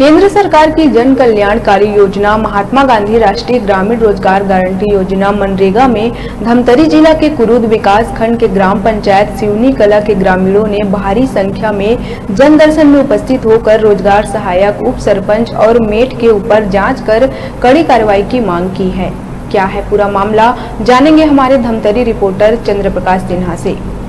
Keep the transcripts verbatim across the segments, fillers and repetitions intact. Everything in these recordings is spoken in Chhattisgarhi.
केंद्र सरकार की जन कल्याणकारी योजना महात्मा गांधी राष्ट्रीय ग्रामीण रोजगार गारंटी योजना मनरेगा में धमतरी जिला के कुरूद विकास खंड के ग्राम पंचायत सिवनी कला के ग्रामीणों ने भारी संख्या में जन दर्शन में उपस्थित होकर रोजगार सहायक, उप सरपंच और मेट के ऊपर जांच कर कड़ी कार्रवाई की मांग की है। क्या है पूरा मामला, जानेंगे हमारे धमतरी रिपोर्टर चंद्र प्रकाश सिन्हा से।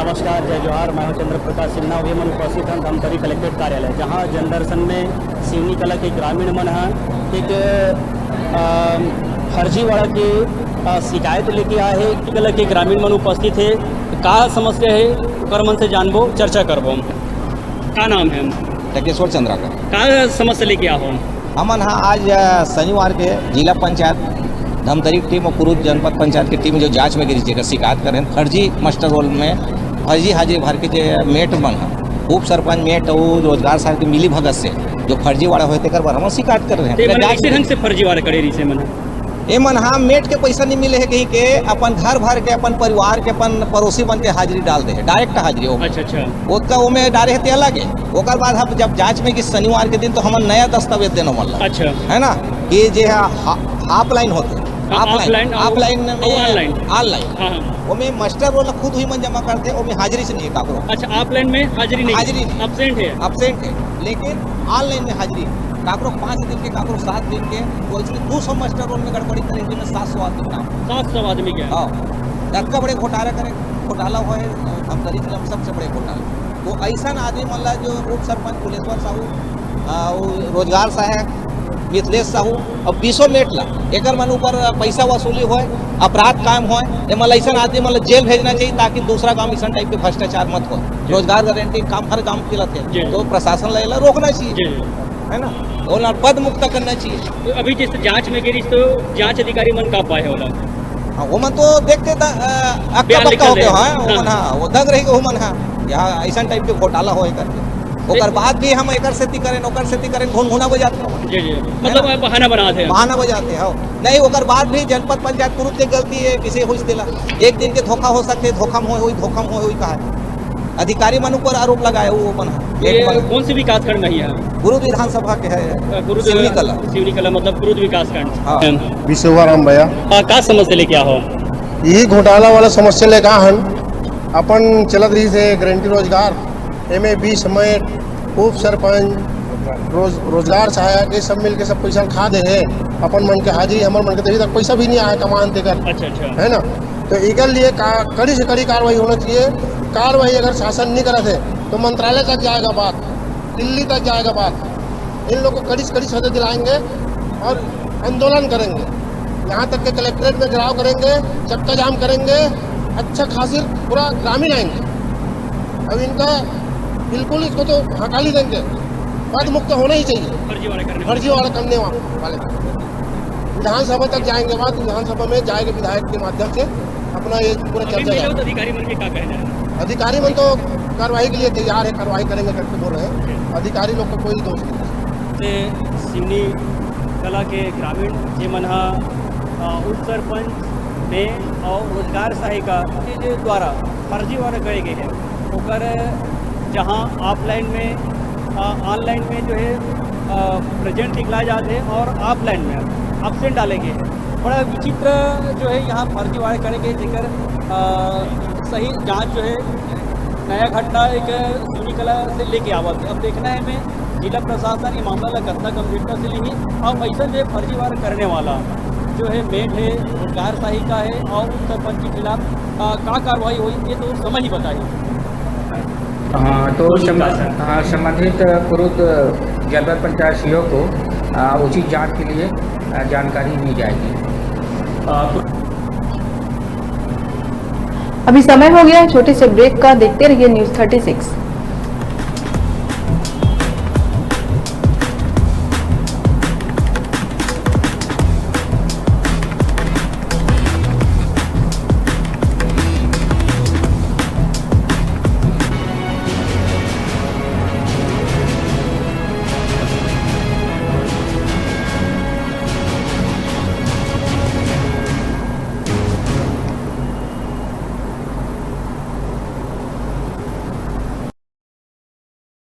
नमस्कार, जय जोहार। मैं हूं चंद्र प्रकाश सिन्हा। अभी हमन उपस्थित हन धमतरी कलेक्ट्रेट कार्यालय, जहां जनदर्शन में सिवनी कला के ग्रामीण मन ह एक, अ, फर्जीवाड़ा के, अ, शिकायत लेके आए हे। कला के ग्रामीण मन उपस्थित हे, का समस्या हे, ओकर मन से जानबो, चर्चा करबो। का नाम हे? टकेश्वर चंद्राकर। का समस्या लेके आए हो? हमन ह आज, अ, शनिवार के जिला पंचायत धमतरी के टीम और कुरूद जनपद पंचायत के टीम जो जांच में गिरी, जेकर शिकायत करे हे फर्जी मस्टर रोल में फर्जी हाजिरी भर के जे मेट मन ह, उप सरपंच, मेट अउ रोजगार सहायक के मिली भगत से जो फर्जीवाड़ा होय, तेकर बर हमन शिकायत कर रहे हैं। ते तेकर मन जांच कइसे में ढंग से फर्जीवाड़ा करे रहिसे मन? ए मन ह मेट के पइसा नइ मिले हे कहि के अपन घर भर के, अपन परिवार के, अपन पड़ोसी मन के हाजिरी डाल दे हे, डायरेक्ट हाजिरी ओमे। अच्छा, अच्छा। ओतका ओमे डारे हे ते अलग हे। ओकर बाद हम जब जांच में कि शनिवार के दिन तो हमन नया दस्तावेज देन ओमन ला। अच्छा। है ना? कि जे हा-, हा-, ऑफलाइन होथे। हाँ, ऑफलाइन, ऑफलाइन अउ, ऑफलाइन में अउ ऑनलाइन। ऑनलाइन। हाँ, हाँ। ओमे मास्टर रोल खुद ही मन जमा करथे, ओमे हाजिरी से नहीं काकरो। अच्छा, ऑफलाइन में हाजिरी नहीं? हाजिरी नहीं। एब्सेंट है? एब्सेंट है, लेकिन ऑनलाइन में हाजिरी। काकरो पाँच दिन के, काकरो सात दिन के, वो इसमें दो सौ मास्टर रोल में गड़बड़ी करे, जिसमें सात सौ आदमी नाम। सात सौ आदमी क्या? हाँ। अतका बड़े घोटाला करे, घोटाला होए, धमतरी जिला में सबसे बड़े घोटाला। वो अइसन आदमी मन ला जो उप सरपंच फुलेश्वर साहू, आ, वो रोजगार सहायक मिथिलेश साहू, अब बीसों मेट ला, एकर मन ऊपर पैसा वसूली होए, अपराध कायम होए, एमन ला अइसन आदमी मन ला जेल भेजना चाहिए, ताकि दूसरा गांव अइसन टाइप के भ्रष्टाचार मत होए। रोजगार गारंटी काम हर गांव के लथे, जी। तो प्रशासन ला एला रोकना चाहिए, जी, जी। है ना, ओला पद मुक्त करना चाहिए। तो अभी जैसे जांच में गिरी, तो जांच अधिकारी मन का पाए हे ओला? हाँ, वो मन तो देख के द-, अ, अक्का बयान बक्का निकल हो गए, रहे हैं। हाँ, वो मन, हाँ। हाँ, वो दंग रही, वो मन, हाँ, यहाँ अइसन टाइप के घोटाला होए करके। ओकर देख- बाद भी हम एकर सेती करें, ओकर सेती करें, घुनघुना बजाते हैं। जी, जी। है मतलब ना? बहाना बनाते हैं। बहाना बजाते हैं, हाँ। नहीं, ओकर बाद भी जनपद पंचायत कुरूद के गलती हे, किसे होइस तेला। एक दिन के धोखा हो सकथे, धोखा में होए होही, धोखा में होए होही कहा है। अधिकारी मन ऊपर आरोप लगाए, वो मन ह। ये एक बार कौन से विकास खंड में है? कुरूद विधानसभा के है, अ, कुरूद सिवनी कला। सिवनी कला, मतलब कुरूद विकास खंड। हाँ। विश्वभराम भैया। हाँ, का समस्या लेके आए हो? यही घोटाला वाला समस्या लेके आए हन। अपन चलत रहिस हे गारंटी रोजगार, एमे बीस मेट, उप सरपंच, रोज-, रोजगार सहायक, ये सब मिलके सब पैसा खा दे हे। अपन मन के हाजिरी, हमर मन के, अभी तक पैसा भी नहीं आया कमान तेकर। अच्छा, अच्छा। है ना? तो एकर लिए का-, कड़ी से कड़ी कार्रवाई होना चाहिए। कार्रवाई अगर शासन नहीं करत हे, तो मंत्रालय तक जाएगा बात, दिल्ली तक जाएगा बात। इन लोग को कड़ी से कड़ी सजा दिलाएंगे और आंदोलन करेंगे। यहाँ तक कि कलेक्ट्रेट में घेराव करेंगे, चक्का जाम करेंगे, अच्छा खासी पूरा ग्रामीण आएंगे। अब इनका बिल्कुल, इसको तो हटा ही देंगे, पद मुक्त होना ही चाहिए। फर्जीवाड़ा करने फर्जीवाड़ा करने वा-, वाले। विधानसभा तक जाएंगे, बात विधानसभा में जाएगा, विधायक के माध्यम से अपना ये पूरा अभी चर्चा मिले हो जाएगा। तो अधिकारी मन के का कहना है? अधिकारी मन तो कार्रवाई के लिए तैयार है, कार्रवाई करेंगे करके बोल रहे हैं। अधिकारी लोग का कोई दोष नहीं है। से सिवनी कला के ग्रामीण जे मन ह, अ, उप सरपंच ने और रोजगार सहायिका के जे द्वारा फर्जीवाड़ा करे गए हैं, ओकर जहां ऑफलाइन में, अ, ऑनलाइन में जो है, अ, प्रेजेंट निकलाए जात हे और ऑफलाइन में एब्सेंट डाले गए हैं। बड़ा विचित्र जो है यहाँ फर्जीवाड़ा करे गए, जेकर, अ, सही जांच जो है नया घटना एक सिवनी कला से लेके आवत है। अब देखना है मैं जिला प्रशासन ये मामला ला कतना गंभीरता से लिही और ऐसा जो है फर्जीवाड़ा करने वाला जो है मेट है, रोजगार सहायिका है और उप सरपंच के खिलाफ, अ, का कार्रवाई होई, ये तो समय ही बताई। हाँ, तो कुरुद सम-, विकास खंड। हाँ, संबंधित कुरुद जनपद पंचायत सीईओ को, आ, उचित जांच के लिए, आ, जानकारी दी जाएगी। आ, अभी समय हो गया है छोटे से ब्रेक का, देखते रहिए न्यूज़ थर्टी सिक्स।